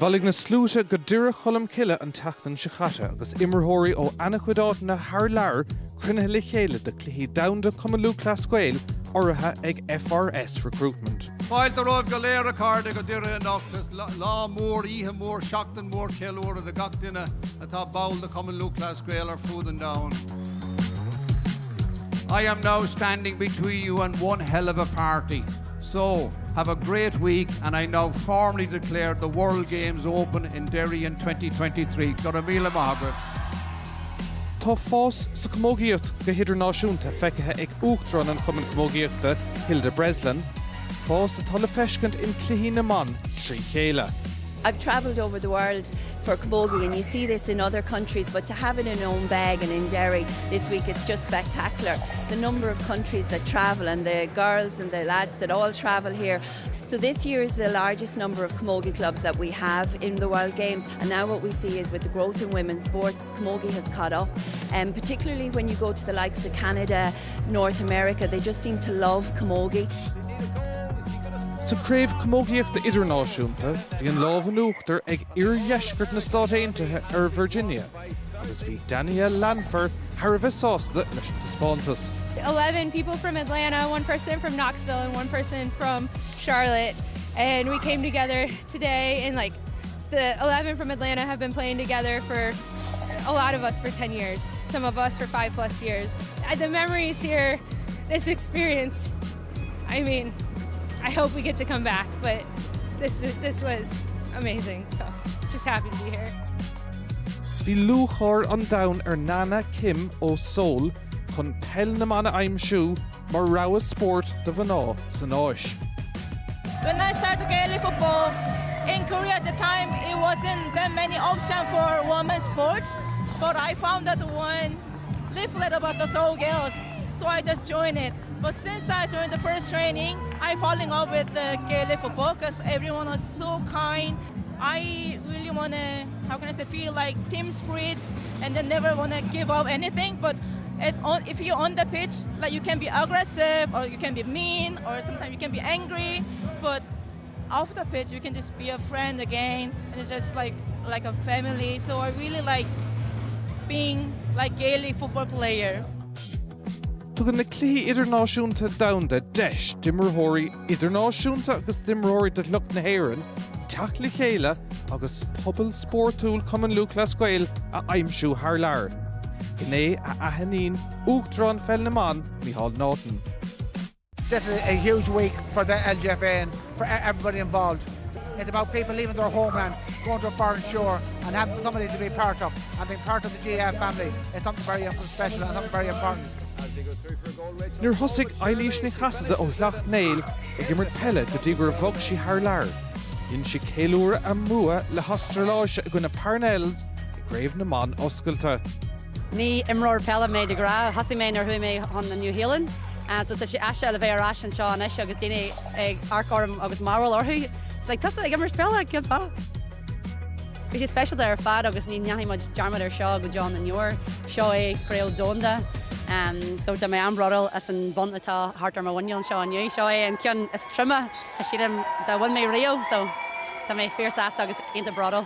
Bhailigh na sluaite go Doire Cholm Cille an tseachtain seo caite agus imreoirí ó an-chuid áiteanna thar lear cruinnithe le chéile do Chluichí Domhanda Cumann Lúthchleas Gael urraithe ag FRS Recruitment. Fáilte romhaibh go léir a chairde go Doire anocht. Is lá mór, oíche mhór, seachtain mhór ceiliúradh do gach duine atá ball de Chumann Lúthchleas Gael ar fud an domhain. I am now standing between you and one hell of a party. So, have a great week and I now formally declare the World Games open in Derry in 2023. Go raibh míle maith agaibh. Tá fás sa chamógaíocht go hidirnáisiúnta feicthe ag Uachtarán an Chumainn Camógaíochta, Hilda Breslin, fás atá le feiscint in cluichí na mban trí chéile. I've travelled over the world for camogie and you see this in other countries but to have it in Owenbeg and in Derry this week it's just spectacular. The number of countries that travel and the girls and the lads that all travel here. So this year is the largest number of camogie clubs that we have in the World Games and now what we see is with the growth in women's sports camogie has caught up and um, particularly when you go to the likes of Canada, North America, they just seem to love camogie. Sa Chraobh Camógaíochta Idirnáisiúnta, bhí an lámh in uachtar ag Iardheisceart na Stát Aontaithe ar Virginia agus bhí Danielle Lanfer thar a bheith sásta leis an taispeántas. 11 people from Atlanta, one person from Knoxville and one person from Charlotte and we came together today and like the 11 from Atlanta have been playing together for a lot of us for 10 years, some of us for 5 plus years. The memories here, this experience, I mean, I hope we get to come back, but this this was amazing, so just happy to be here. Bhí lúcháir an domhain ar Nana Kim ó Seoul chun peil na mban a aimsiú mar rogha spóirt do mhná san Áis. When I started Gaelic football in Korea at the time it wasn't that many options for women's sports, but I found that one leaflet about the Seoul Girls, so I just joined it. But since I joined the first training, I fall in love with the Gaelic football because everyone was so kind. I really want to, how can I say, feel like team spirit and then never want to give up anything. But it, on, if you're on the pitch, like you can be aggressive or you can be mean or sometimes you can be angry, but off the pitch you can just be a friend again and it's just like like a family. So I really like being like Gaelic football player. Tugann na Cluichí Idirnáisiúnta Domhanda deis d'imreoirí idirnáisiúnta agus d'imreoirí de shliocht na hÉireann teacht le chéile agus pobal spórtúil Chumann Lúthchleas Gael a aimsiú thar lear, gné a aithníonn Uachtarán Pheil na mBan, Micheál Naughton. This is a huge week for the LGFA and for everybody involved. It's about people leaving their homeland, going to a foreign shore and having somebody to be part of. And being part of the GAA family is something very special and something very important. Níor thosaigh Eilís Ní Chasaide ó Shleacht Néill ag imirt peile go dtí gur bhog sí thar lear. Dhein sí ceiliúradh a mbua le hAstráilis i gcoinne Parnells i gCraobh na mBan Oscailte. Ní imreoir peile mé de ghnáth, thosaigh mé nuair a chuaigh mé chun na Nua Shéalainn. So tá sé aisteach le bheith ar ais anseo anois agus daoine ag amharc orm agus mearbhall orthu. It's like tusa ag imirt peile, cén fáth? Bhí sé speisialta ar fad agus ní dhéanfaidh muid dearmad ar seo go deo na ndeor. Seo é craobh domhanda. So tá mé an-bhródúil as an bonn atá thart ar mo mhuineál anseo inniu. Seo é an ceann is troime, sílim, dá bhain mé riamh. So tá mé fíor-sásta agus iontach bródúil.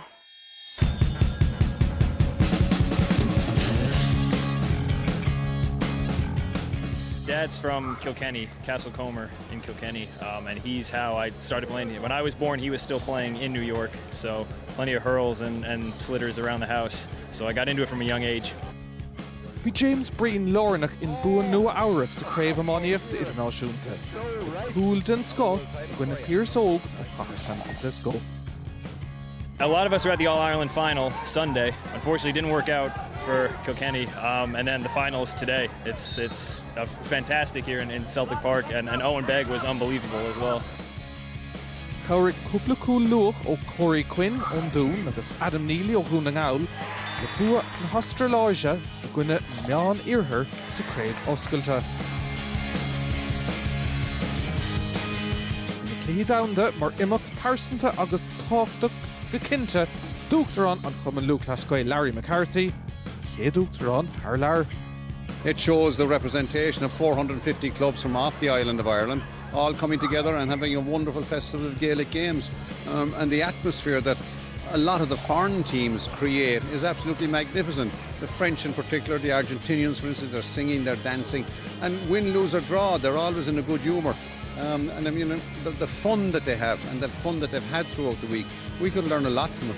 Dad's from Kilkenny, Castlecomer in Kilkenny, um, and he's how I started playing. When I was born, he was still playing in New York, so plenty of hurls and, and sliotars around the house. So I got into it from a young age. Bhí James Breen lárnach in bua Nua Eabhrac sa Chraobh Iománaíochta Idirnáisiúnta, le cúl den scoth i gcoinne Pearse Óg ó chathair San Francisco. A lot of us were at the All-Ireland final Sunday. Unfortunately, didn't work out for Kilkenny. Um, and then the finals today. It's it's fantastic here in, in Celtic Park, and, and Owenbeg was unbelievable as well. Chabhraigh cúpla cúl luath ó Corey Quinn ón Dún agus Adam Neely ó Dhún na nGall le bua na hAstráile i gcoinne Meán-Iarthair sa Craobh Oscailte. Bhí na Cluichí Domhanda mar imeacht pearsanta agus tábhachtach go cinnte d'Uachtarán an Chumainn Lúthchleas Gael Larry McCarthy, an chéad Uachtarán thar lear. It shows the representation of 450 clubs from off the island of Ireland all coming together and having a wonderful festival of Gaelic games um, and the atmosphere that a lot of the foreign teams create is absolutely magnificent. The French in particular, the Argentinians, for instance, they're singing, they're dancing, and win, lose or draw, they're always in a good humor. Um, and I mean, the, the fun that they have and the fun that they've had throughout the week, we could learn a lot from it.